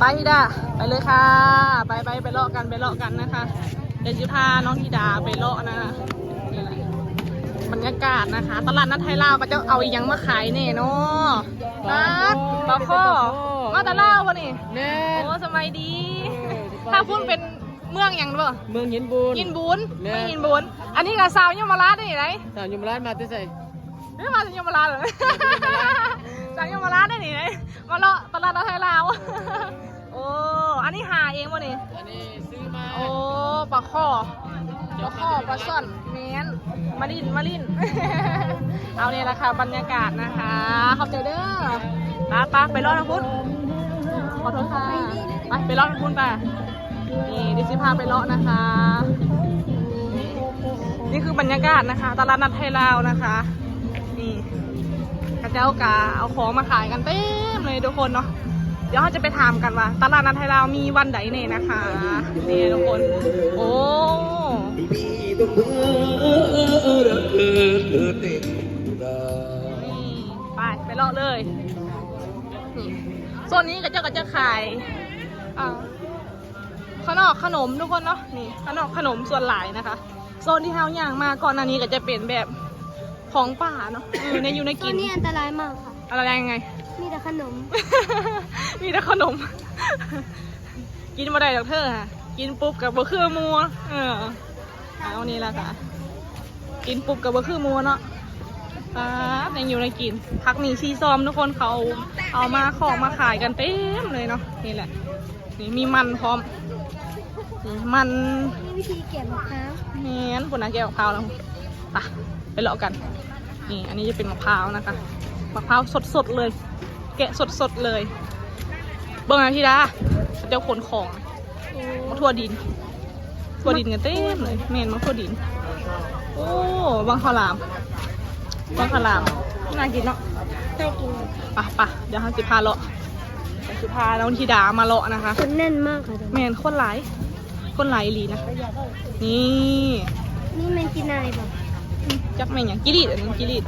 ไปธิดา ไปเลยค่ะ ไป ไป ไปเลาะกัน ไปเลาะกันนะคะ เดี๋ยวจะพาน้องธิดาไปเลาะนะคะ นี่แหละบรรยากาศนะคะ ตลาดนัดไทยลาว เขาเจ้าเอาอีหยังมาขายแน่เนาะ ปลา ปลาข้อ มาแต่ลาวบ่นี่ แม่น โอ้ สบายดี เออ สบายดี ทางพุ้นเป็นเมืองหยังบ่ เมืองหินบูน หินบูน แม่น เมืองหินบูน อันนี้ก็สาวยมราชนี่ได๋ สาวยมราชมาแต่ไส เอ้ย มาจากยมราชเหรอ สาวยมราชได้นี่ มาเลาะตลาดนัดไทยลาว โอ้ อันนี้หาเองบ่นี่ อันนี้ซื้อมา โอ้ ปลาข้อ ปลาข้อ ปลาซ่อน แม่น มาลิ้น มาลิ้น เอานี่แหละค่ะ บรรยากาศนะคะ ขอบใจเด้อ ไป ไป ไปเลาะทางพุ้น ขอโทษค่ะ ไป ไปเลาะทางพุ้นไป นี่ เดี๋ยวสิพาไปเลาะนะคะ นี่คือบรรยากาศนะคะ ตลาดนัดไทยลาวนะคะ นี่ เขาเจ้าก็เอาของมาขายกันเต็มเลยทุกคนเนาะ เดี๋ยวเราจะไปถามกันว่าตลาดนัดไทยลาวมีวันใดแน่นะคะ นี่ทุกคน โอ้ นี่ ไป ไปเลาะเลย นี่ โซนนี้เขาเจ้าก็จะขาย อ่า ข้างนอกขนมทุกคนเนาะ นี่ ข้างนอกขนมส่วนหลายนะคะ โซนที่เฮาย่างมาก่อนหน้านี้ก็จะเป็นแบบของป่าเนาะ เออ ในอยู่ในกิน โซนนี้อันตรายมากค่ะ อะไรยังไง มีแต่ขนม มีแต่ขนม กินบ่ได้ดอกเธอฮะ กินปุ๊บก็บ่คือหมู่ เออ เอานี่ล่ะค่ะ กินปุ๊บก็บ่คือหมู่เนาะ ป๊าด ยังอยู่ในกิน ผักนี่ชีซอมทุกคน เขาเอามา ของมาขายกันเต็มเลยเนาะ นี่แหละ นี่มีมันพร้อม นี่มัน มีวิธีแกะมะพร้าว แม่น พุ้นนะ แกะมะพร้าวแล้ว ไป ไปเลาะกัน นี่ อันนี้จะเป็นมะพร้าวนะคะ มะพร้าวสดๆเลย แกะสดๆเลย เบิ่งนะธิดา เจ้าขนของ โอ้ บักถั่วดิน ถั่วดินกันเต็มเลย แม่น บักถั่วดิน โอ้ บักข้าวหลาม บักข้าวหลาม น่ากินเนาะ น่ากิน ไป ไป เดี๋ยวเราสิพาเลาะ เดี๋ยวสิพาน้องธิดามาเลาะนะคะ คนแน่นมากค่ะ แม่น คนหลาย คนหลายอีหลีนะ นี่ นี่แม่นกินอะไรบ่ จักแม่นหยัง จิลีด อันนี้จิลีด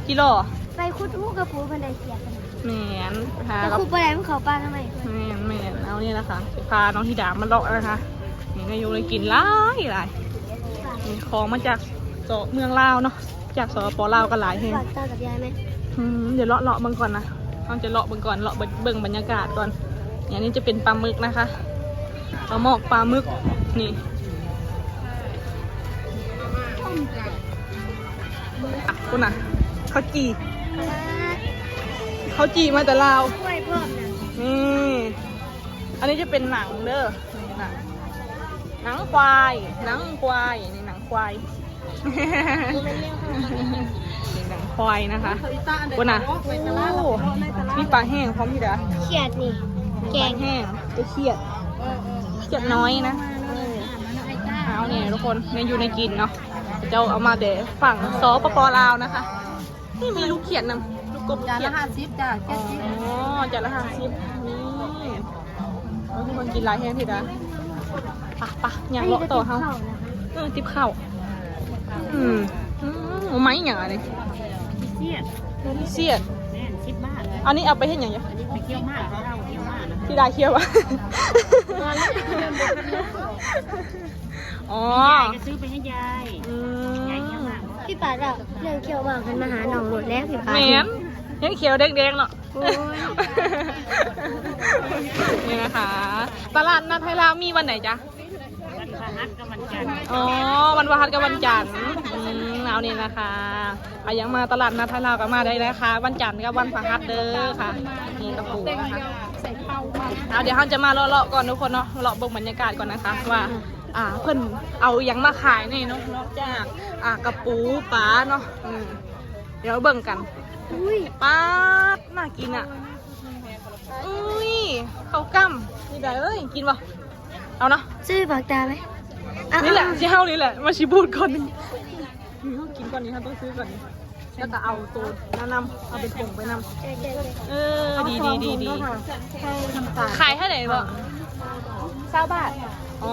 จิหล่อ ไปขุดฮูกระปูเพิ่นได้เขียด แม่น หา แต่ขุดบ่ได้ มันเข้าป่าทำไม แม่น แม่น เอานี่นะคะ สิพาน้องธิดามาเลาะนะคะ นี่ แนวอยู่แนวกินหลายหลาย นี่ของมาจากเมืองลาวเนาะ จาก สปป ลาวก็หลายแฮง ฝากตากับยายไหม อืม เดี๋ยวเลาะเลาะเบิ่งก่อนนะ เราจะเลาะเบิ่งก่อน เลาะเบิ่ง เบิ่งบรรยากาศก่อน อันนี้จะเป็นปลาหมึกนะคะ ปลาหมอก ปลาหมึก นี่ พุ้นน่ะ ข้าวจี่ ข้าวจี่มาแต่ลาว กล้วยพร้อมนะ นี่ อันนี้จะเป็นหนังเด้อ นี่หนัง หนังควาย หนังควาย นี่หนังควาย นี่หนังควายนะคะ พุ้นน่ะ โอ้ มีปลาแห้งพร้อมธิดา เขียดนี่ แกง ปลาแห้ง ตัวเขียด เขียดน้อยนะ เอาเนี่ยทุกคน ในอยู่ในกินเนาะ เจ้าเอามาแต่ฝั่ง สปป ลาวนะคะ นี่มีลูกเขียดนำ ลูกกบ จาน เขียด ละห้าสิบจ้า เจ็ดสิบ อ๋อ จานละห้าสิบ นี่ เอาทุกคนกินหลายแฮงธิดา ไป ไป ย่างเลาะต่อเฮา อันนี้ก็ติบข้าวนะคะ เออ ติบข้าว อืม อืม ไม้หยังอันนี้ เสียด เสียด แม่น สิบบาท อันนี้เอาไปเฮ็ดหยังอยู่ อันนี้ไปเคี่ยวหมาก เคี่ยวหมากนะ ธิดาเคี่ยวอะ อ๋อ ยายก็ซื้อไปให้ยาย อืม ยายเคี่ยวหมาก พี่ปาดอะ เรื่องเคี่ยวหมากมันมาหาน้องโลดแล้วพี่ปาด แม่น ยังเขียวแดงๆเนาะ โอ้ย นี่นะคะ ตลาดนัดไทยลาวมีวันไหนจ๊ะ วันพฤหัสกับวันจันทร์ อ๋อ วันพฤหัสกับวันจันทร์ อืม เอานี่นะคะ ใครอยากมาตลาดนัดไทยลาวก็มาได้นะคะ วันจันทร์กับวันพฤหัสเด้อค่ะ นี่กระปูนะคะ เอา เดี๋ยวเราจะมาเลาะๆก่อนทุกคนเนาะ เลาะเบิ่งบรรยากาศก่อนนะคะ ว่า อ่า เพิ่นเอาหยังมาขายแน่เนาะ นอกจาก อ่า กระปู ปลาเนาะ อืม เดี๋ยวเบิ่งกัน อุ้ย ป๊าด น่ากินอะ อุ้ย ข้าวกล้ำ นี่ได้เอ้ย กินบ่ เอาเนาะ ซื้อปากตาไหม เอา นี่แหละ เอา สิเฮานี่แหละ มาสิบูดก่อน นี่เฮากินก่อน นี่เฮาต้องซื้อก่อน แล้วก็เอาตัวนั้นนำ เอาเป็นผงไปนำ เออ ดีๆๆๆ เอาสองถุงเนาะค่ะ ใส่น้ำตาล ขายเท่าไหร่บ่ ซาวบาท อ๋อ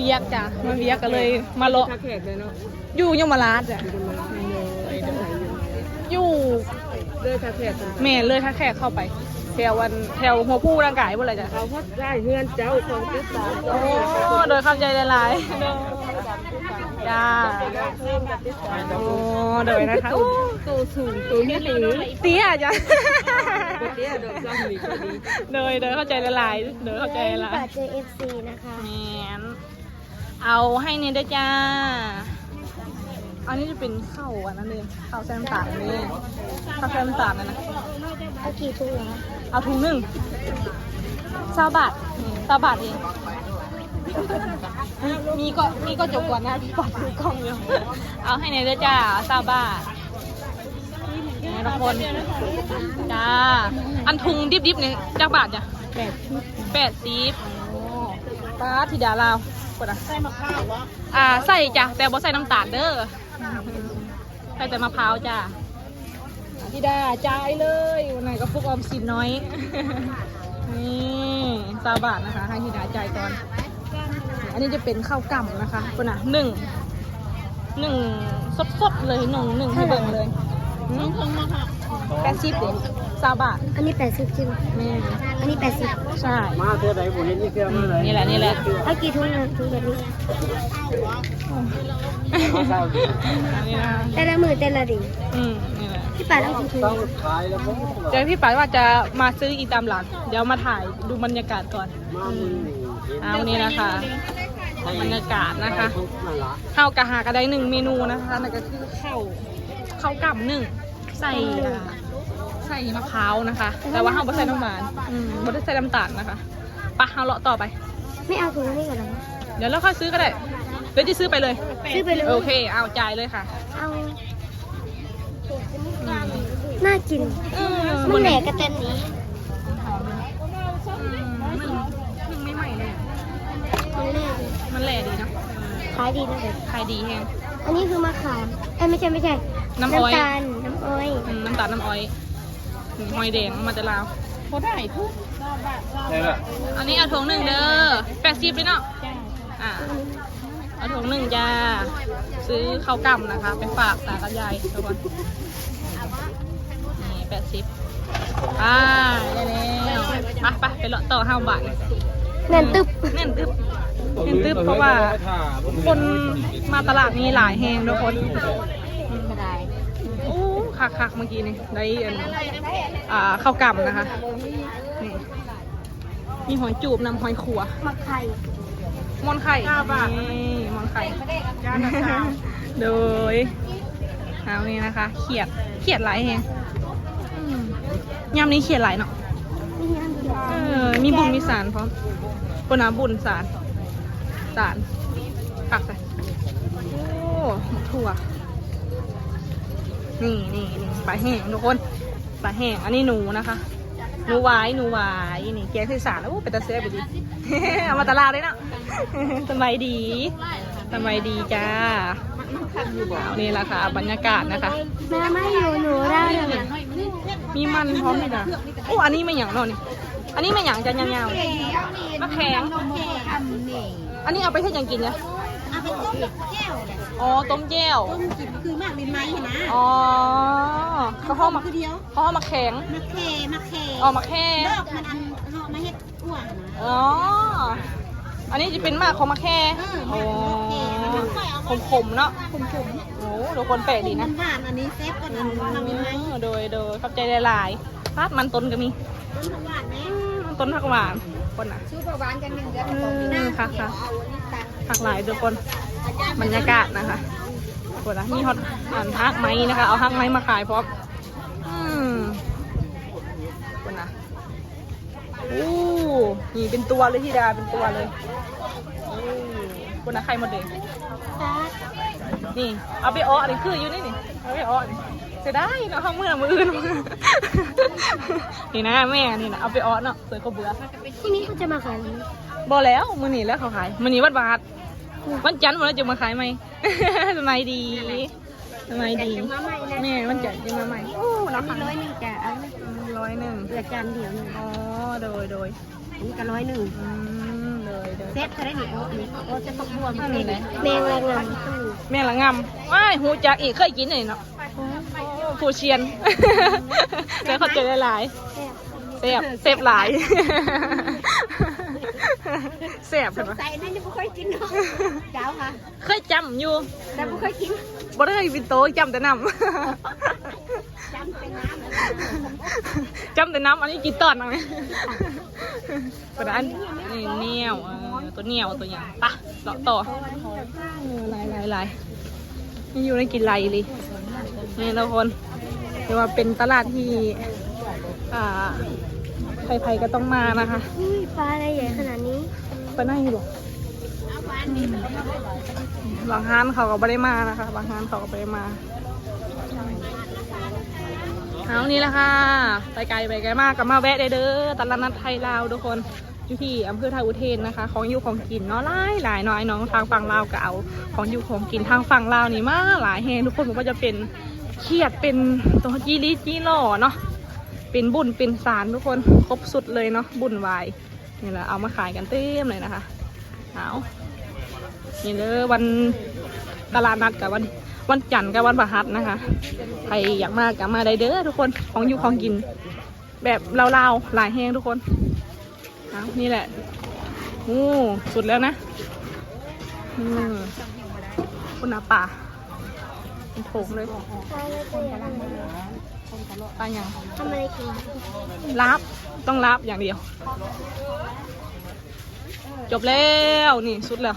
ວຽກຈ້າ ມາວຽກກໍເລີຍມາເລາະ ທ່າແຂກເລີຍເນາະ ຢູ່ຍົມມະລາດຈ້າ ຢູ່ ເລີຍທ່າແຂກ ແມ່ນ ເລີຍທ່າແຂກເຂົ້າໄປ ແຖວອັນ ແຖວຫົວພູຮ່າງກາຍພຸ້ນແຫຼະຈ້າ ເອົາຮອດໄດ້ເຮືອນເຈົ້າ ຂອງຕິດຕາມ ໂອ້ ໂດຍ ຂອບໃຈຫຼາຍໆ ໂດຍ ຈ້າ ໂອ້ ໂດຍ ນະຄະ ໂອ້ ໂຕສູງ ໂຕນີ້ເຕັ້ຍຈ້າ ບໍ່ເຕັ້ຍດອກ ຊ້ຳນີ້ກໍດີ ໂດຍ ໂດຍ ຂອບໃຈຫຼາຍໆ ໂດຍ ຂອບໃຈຫຼາຍໆ ຝາກເຈີ ເອັຟຊີ ນະຄະ ແມ່ນ ເອົາໃຫ້ແດ່ເດີຈ້າ ອັນນີ້ຈະເປັນເຂົ້າອັນນັ້ນເດ້ ເຂົ້າໃສ່ນ້ຳຕານນີ້ ເຂົ້າໃສ່ນ້ຳຕານນັ້ນນະ ເອົາກີ່ຖົງຫວະ? ເອົາຖົງໜຶ່ງ ຊາວບາດ ນີ້ ຊາວບາດເອງ ມີກໍ ມີກໍຈົກກ່ອນນະ ພີ່ປາດຖືກ້ອງຢູ່ ເອົາໃຫ້ແດ່ເດີຈ້າ ຊາວບາດ ນີ້ທຸກຄົນ ຈ້າ ອັນຖົງດິບໆນີ້ຈັກບາດຈ້າ? ແປດສິບ ໂອ້ ປ້າ ທິດາລາວ ພຸ້ນນະ ໃສ່ໝາກພ້າວບໍ່? ອ່າ ໃສ່ຈ້າ ແຕ່ບໍ່ໃສ່ນ້ຳຕານເດີ ໃສ່ແຕ່ມະພ້າວຈ້າ ທິດາຈ່າຍເລີຍ ວັນນັ້ນກໍປຸກອອມສິນນ້ອຍ ນີ້ ຊາວບາດນະຄະ ໃຫ້ທິດາຈ່າຍກ່ອນ ອັນນີ້ຈະເປັນເຂົ້າກ່ຳນະຄະ ພຸ້ນນະ ໜຶ້ງ ໜຶ້ງສົດໆເລີຍ ໜຶ້ງ ໜຶ້ງໃຫ້ເບິ່ງເລີຍ ຫືມ ແປດສິບເດ້ ຊາວບາດ ອັນນີ້ແປດສິບຈິງ ແມ່ນ ອັນນີ້ແປດສິບ ໃຊ່ ມາເທື່ອໃດບໍ່ເຫັນນີ້ເທື່ອ ອືມ ມາໃດ ນີ້ແຫຼະ ນີ້ແຫຼະ ເອົາກີ່ຖົງນະ ຖົງແບບນີ້ ແຕ່ລະມື້ແຕ່ລະເດ ອືມ ນີ້ແຫຼະ ພີ່ປາດເອົາກິນ ຂາຍແລ້ວບໍ່ ແຕ່ພີ່ປາດວ່າຈະມາຊື້ອີກຕາມຫຼັງ ດຽວມາຖ່າຍດູບັນຍາກາດກ່ອນ ມາມື້ນີ້ ເອົານີ້ນະຄະ ບັນຍາກາດນະຄະ ເຮົາກະຫາກະໄດ້ໜຶ່ງເມນູນະຄະ ນັ້ນກະຄືເຂົ້າ ເຂົ້າກ້ຳໜຶ້ງ ໃສ່ ອ່າ ໃສ່ມະພ້າວນະຄະ ແຕ່ວ່າເຮົາບໍ່ໃສ່ນ້ຳຫວານ ອືມ ບໍ່ໄດ້ໃສ່ນ້ຳຕານນະຄະ ປະ ເຮົາເລາະຕໍ່ໄປ ແມ່ເອົາຖົງນີ້ກ່ອນນະ ດຽວເຮົາຄ່ອຍຊື້ກໍໄດ້ ດຽວຈະຊື້ໄປເລີຍ ຊື້ໄປເລີຍ ໂອເຄ ເອົາ ຈ່າຍເລີຍຄ່ະ ເອົາ ໜ້າກິນ ເອີ ມັນແຫຼກະແຕນນີ້ ອືມ ໜຶ້ງ ໜຶ້ງໃໝ່ໆເລີຍ ມັນແຫຼດີ ມັນແຫຼດີເນາະ ຂາຍດີນະ ຂາຍດີແຮງ ອັນນີ້ຄືມະຂາມ ເອີ ບໍ່ໃຊ່ ບໍ່ໃຊ່ ນ້ຳອ້ອຍ ນ້ຳຕານ ນ້ຳອ້ອຍ ອືມ ນ້ຳຕານ ນ້ຳອ້ອຍ ນີ້ຫອຍແດງມາແຕ່ລາວ ບໍ່ໄດ້ທຸກ ໄດ້ລະ ອັນນີ້ເອົາຖົງໜຶ່ງເດີ ແປດສິບເລີຍເນາະ ອ່າ ເອົາຖົງໜຶ່ງຈ້າ ຊື້ເຂົ້າກ້ຳນະຄະ ໄປຝາກຕາກັບຍາຍທຸກຄົນ ນີ້ແປດສິບ ອ່າ ໄດ້ແລ້ວ ໄປໆ ໄປເລາະຕໍ່ເຮົາບາດນີ້ ແໜ້ນຕຶບ ແໜ້ນຕຶບ ແໜ້ນຕຶບ ເພາະວ່າຄົນມາຕະຫຼາດນີ້ຫຼາຍແຮງທຸກຄົນ ອືມ ໂອ້ ຄັກໆ ເມື່ອກີ້ນີ້ ໄດ້ອັນ ອ່າ ເຂົ້າກ້ຳນະຄະ ນີ້ ມີຫອຍຈູບນຳ ຫອຍຂົວ ໝາກໄຂ່ ມ່ອນໄຂ່ ຊາວບາດ ນີ້ ມ່ອນໄຂ່ ຈານລະຊາວ ໂດຍ ເອົານີ້ນະຄະ ຂຽດ ຂຽດຫຼາຍແຮງ ອືມ ຍາມນີ້ຂຽດຫຼາຍເນາະ ມີງານຂຽດ ເອີ ມີບຸນມີສານພ້ອມ ພຸ້ນນະ ບຸນສານ ສານ ຄັກແທ້ ໂອ້ ໝາກຖົ່ວ ນີ້ໆໆ ປາແຫ້ງທຸກຄົນ ປາແຫ້ງ ອັນນີ້ໜູນະຄະ ໜູຫວາຍ ໜູຫວາຍ ນີ້ແກງໃສ່ສານ ໂອ້ ເປັນຕາແຊບອີ່ຫຼີ ເອົາມາແຕ່ລາວເດ້ເນາະ ສະບາຍດີ ສະບາຍດີຈ້າ ນີ້ລະຄະ ບັນຍາກາດນະຄະ ແມ່ມາຢູ່ໜູລາວເດີ ມີມັນພ້ອມນີ້ນະ ໂອ້ ອັນນີ້ແມ່ນຫຍັງເນາະນີ້ ອັນນີ້ແມ່ນຫຍັງຈ້າ ຍາວໆ ໝາກແຂງ ອັນນີ້ເອົາໄປເຮັດຫຍັງກິນນະ ເອົາໄປຕົ້ມແຈ່ວແຫຼະ ອໍ ຕົ້ມແຈ່ວ ຕົ້ມກິນຄືໝາກລິນໄມ້ຫັ້ນນະ ອໍ ເຂົາເອີ້ນໝາກ ຄືດຽວ ເຂົາເອີ້ນໝາກແຂງ ໝາກແຄ ໝາກແຄ ອໍ ໝາກແຄ ດອກມັນອັນເຮົາມາເຮັດ ອໍ ອັນນີ້ຈະເປັນໝາກຂອງໝາກແຄ ເອີ ໝາກແຄ ໂອ້ ມັນຂ້ອຍເອົາ ຂົມໆ ເນາະ ຂົມໆ ໂອ້ ທຸກຄົນແປກດີນະ ມັນຫວານ ອັນນີ້ແຊບກວ່າ ອືມ ໝາກນີ້ ໂດຍໆ ຂອບໃຈຫຼາຍໆ ປາດ ມັນຕົ້ນກໍມີ ຕົ້ນຜັກຫວານແມ່ ອືມ ຕົ້ນຜັກຫວານ ຄົນນະ ຊູບໍ່ຫວານກັນໜຶ່ງເດືອນ ອືມ ຄັກໆ ຄັກຫຼາຍທຸກຄົນ ບັນຍາກາດນະຄະ ຄົນນະ ມີຮອດອັນຮາກໄມ້ນະຄະ ເອົາຮາກໄມ້ມາຂາຍພ້ອມ ອືມ ຄົນນະ ໂອ້ ນີ້ເປັນຕົວເລີຍທິດາ ເປັນຕົວເລີຍ ໂອ້ ພຸ້ນນະ ໄຂ່ມົດແດງ ນີ້ ເອົາໄປເອາະ ອັນນີ້ຄືຢູ່ນີ້ ນີ້ ເອົາໄປເອາະ ນີ້ ເສຍດາຍເນາະ ເຮົາເມືອມື້ອື່ນ. ນີ້ນະແມ່ ນີ້ນະ ເອົາໄປເອາະເນາະ ສວຍເຂົ້າເບືອ. ພລຸ່ງນີ້ເຂົາຈະມາຂາຍບໍ່? ບໍ່ແລ້ວ ມື້ນີ້ແຫຼະເຂົາຂາຍ ມື້ນີ້ວັນພະຫັດ ອືມ ວັນຈັນພຸ້ນລະຈຶ່ງມາຂາຍໃໝ່. ສະບາຍດີ ສະບາຍດີ ແມ່ ວັນຈັນຈຶ່ງມາໃໝ່. ໂອ້ ລາຄາ ຮ້ອຍໜຶ່ງຈ້ະ ເອົາ ຮ້ອຍໜຶ່ງ ເຫຼືອຈານດຽວນີ້. ອໍ ໂດຍ ໂດຍ ອັນນີ້ກໍຮ້ອຍໜຶ່ງ. ອືມ ໂດຍ ໂດຍ ແຊບເທົ່າໃດນີ້? ໂອ້ ໂອ້ ຈະຕົກບວມ ແມງລະງຳ ແມງລະງຳ. ວ້າຍ ຮູ້ຈັກອີກ ເຄີຍກິນນີ້ເນາະ. ໂອ້ ຜູ້ຊ່ຽນ ເຈົ້າ ຂອບໃຈຫຼາຍໆ. ແຊບ ແຊບ ແຊບຫຼາຍ ແຊບ. ສົງໄສນັ້ນຍັງບໍ່ເຄີຍກິນເນາະ ເຈົ້າ ເຄີຍຈ້ຳຢູ່ ແຕ່ບໍ່ເຄີຍກິນ ບໍ່ໄດ້ກິນໂຕ ຈ້ຳແຕ່ນ້ຳ ຈ້ຳແຕ່ນ້ຳ ຈ້ຳແຕ່ນ້ຳ. ອັນນີ້ກິນຕອນໜຶ່ງ ເພິ່ນອັນນີ້ໜຽວ ເອີ ຕົວໜຽວ ຕົວຫຍັງ. ໄປ ເລາະຕໍ່. ເອີ ຫຼາຍໆໆ ມີຢູ່ໃນກິນຫຼາຍອີ່ຫຼີ ນີ້ທຸກຄົນ. ຖືວ່າເປັນຕະຫຼາດທີ່ ອ່າ ໃຜໆກໍຕ້ອງມານະຄະ. ອຸ້ຍ ປາໄດ້ໃຫຍ່ຂະໜາດນີ້ ປາໄດ້ຢູ່ບໍ? ບາງຮ້ານເຂົາກໍບໍ່ໄດ້ມານະຄະ ບາງຮ້ານເຂົາກໍບໍ່ໄດ້ມາ. ເອົາ ນີ້ລະຄ່ະ ໄປໄກໄປໄກມາກໍມາແວະໄດ້ເດີ ຕະຫຼາດນັດໄທລາວທຸກຄົນ ຢູ່ທີ່ອຳເພີທ່າອຸເທນນະຄະ. ຂອງຢູ່ຂອງກິນເນາະ ຫຼາຍໆເນາະ ອ້າຍນ້ອງທາງຝັ່ງລາວກໍເອົາຂອງຢູ່ຂອງກິນທາງຝັ່ງລາວນີ້ມາຫຼາຍແຮງທຸກຄົນ ບໍ່ວ່າຈະເປັນຂຽດ ເປັນໂຕຈີລີຈີຫຼໍ່ເນາະ ເປັນບຸນເປັນສານທຸກຄົນ ຄົບຊຸດເລີຍເນາະ ບຸນວາຍ. ນີ້ລະ ເອົາມາຂາຍກັນເຕັມເລີຍນະຄະ. ເອົາ ນີ້ເດີ ວັນຕະຫຼາດນັດກັບວັນ ວັນຈັນກັບວັນພະຫັດນະຄະ. ໃຜຢາກມາກໍມາໄດ້ເດີທຸກຄົນ ຂອງຢູ່ຂອງກິນແບບລາວໆຫຼາຍແຮງທຸກຄົນ. ເອົາ ນີ້ແຫຼະ ໂອ້ ສຸດແລ້ວນະ. ອືມ ພຸ້ນນະ ປາເປັນໂຖງເລີຍ. ປາຫຍັງ? ທຳອະໄລກິນ? ລາບ ຕ້ອງລາບຢ່າງດຽວ. ຈົບແລ້ວ ນີ້ສຸດແລ້ວ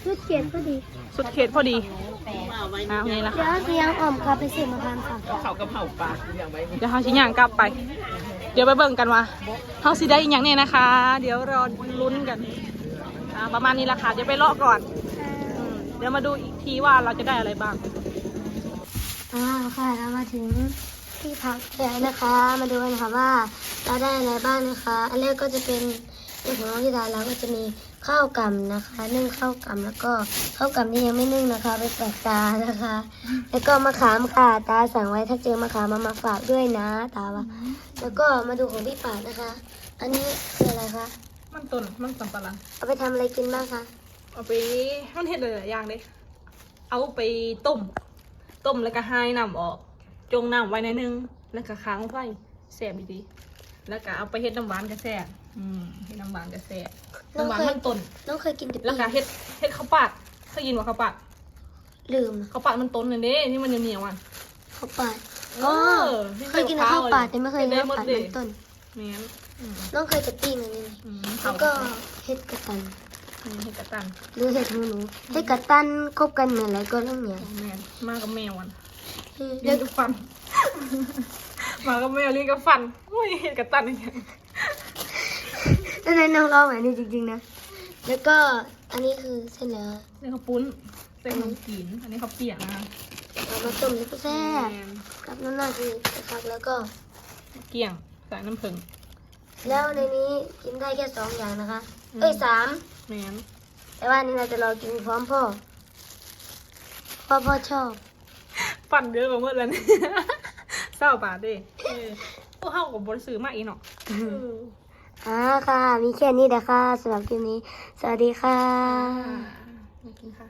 ສຸດເຂດພໍດີ ສຸດເຂດພໍດີ. ເອົາ ນີ້ລະ ດຽວຊິຍ່າງອ້ອມກັບໄປຊື້ມະຂາມຝາກ ເຂົາກັບເຮົາປາກ ດຽວເຮົາຊິຍ່າງກັບໄປ ດຽວໄປເບິ່ງກັນວ່າເຮົາຊິໄດ້ອີ່ຫຍັງແດ່ນະຄະ. ດຽວລໍລຸ້ນກັນ ອ່າ ປະມານນີ້ລະຄ່ະ ດຽວໄປເລາະກ່ອນ. ອືມ ດຽວມາດູອີກທີວ່າເຮົາຈະໄດ້ອະໄລບ້າງ. ອ່າ ຄ່ະ ເຮົາມາເຖິງທີ່ພັກແລ້ວນະຄະ ມາດູກັນນະຄະວ່າເຮົາໄດ້ອະໄລບ້າງນະຄະ. ອັນແລກກໍຈະເປັນ ໃນຂອງນ້ອງທິດາ ເຮົາກໍຈະມີເຂົ້າກ່ຳນະຄະ ໜຶ້ງເຂົ້າກ່ຳ ແລ້ວກໍເຂົ້າກ່ຳທີ່ຍັງໄມ່ໜຶ້ງນະຄະ ໄປແປກຕານະຄະ. ແລ້ວກໍມະຂາມຄ່ະ ຕາສັ່ງໄວ້ ຖ້າເຈີມະຂາມມາ ມາຝາກດ້ວຍນະ ຕາວ່າ. ອືມ ແລ້ວກໍມາດູຂອງທີ່ປາດນະຄະ ອັນນີ້ຄືອະໄລຄະ? ມັນຕົ້ນ ມັນສຳປະຫຼັງ. ເອົາໄປທຳອະໄລກິນບ້າງຄະ? ເອົາໄປ ມັນເຮັດໄດ້ຫຼາຍຢ່າງເດ້. ເອົາໄປຕົ້ມ ຕົ້ມແລ້ວກໍຫາຍນ້ຳອອກ ຈົ່ງນ້ຳໄວ້ໜ້ອຍໜຶ່ງ ແລ້ວກໍຄ້າງໄວ້ ແຊບອີ່ຫຼີ. ແລ້ວກໍເອົາໄປເຮັດນ້ຳຫວານກໍແຊບ. ອືມ ເຮັດນ້ຳຫວານກໍແຊບ. ນ້ຳຫວານມັນຕົ້ນ ນ້ອງເຄີຍກິນແຕ່ ແລ້ວກໍເຮັດ ເຮັດເຂົ້າປາດ. ເຄີຍກິນບໍ່ເຂົ້າປາດ? ລືມ. ເຂົ້າປາດມັນຕົ້ນນັ້ນເດ້ ທີ່ມັນໜຽວໆ ອະ ເຂົ້າປາດ. ເອີ ເອີ ເຄີຍກິນແຕ່ເຂົ້າປາດ ແຕ່ບໍ່ເຄີຍກິນເຂົ້າປາດມັນຕົ້ນ. ແມ່ນ. ອືມ ນ້ອງເຄີຍແຕ່ປີ້ງອັນນີ້. ອືມ ແລ້ວກໍເຮັດກະຕັນ. ອືມ ເຮັດກະຕັນ ຫຼືເຮັດຫູໜູ ເຮັດກະຕັນ ຄົບກັນແມ່ນຫຼາຍກວ່ານ້ອງເໜຍ. ແມ່ນ ມາກັບແມວ ອັນ ອືມ ຫຼິ້ນກັບຟັນ ມາກັບແມວຫຼິ້ນກັບຟັນ. ໂອ້ຍ ເຮັດກະຕັນອີ່ຫຍັງ? ອັນນັ້ນນ້ອງລອງອັນນີ້ຈິງໆ ນະ. ແລ້ວກໍອັນນີ້ຄືເສັ້ນຫຍັງ? ເສັ້ນເຂົ້າປຸ້ນ ເສັ້ນຂະໜົມຈີນ. ອັນນີ້ເຂົ້າປຽກນະ ເອົາມາຕົ້ມແລ້ວກໍແຊບ. ແມ່ນ ກັບນ້ຳໜ້າທີ່ຄັກໆ ແລ້ວກໍ ກ້ຽງ ໃສ່ນ້ຳເຜິ້ງ. ແລ້ວໃນນີ້ກິນໄດ້ແຄ່ສອງຢ່າງນະຄະ. ອືມ ເອີຍ ສາມ. ແມ່ນ ແຕ່ວ່ານີ້ເຮົາຈະລອກິນພ້ອມພໍ່ ເພາະພໍ່ຊອບ. ຟັນເດີກວ່າໝົດແລ້ວນີ້ ຊາວບາດເດ້. ເອີ ພວກເຮົາກໍບໍ່ໄດ້ຊື້ມາອີກເນາະ. ອືມ ເອີ ອ່າ ຄ່ະ ມີແຄ່ນີ້ແຫຼະຄ່ະ ສຳລັບຄລິບນີ້ ສະຫວັດດີຄ່ະ. ອ່າ ມາກິນຄ່ະ.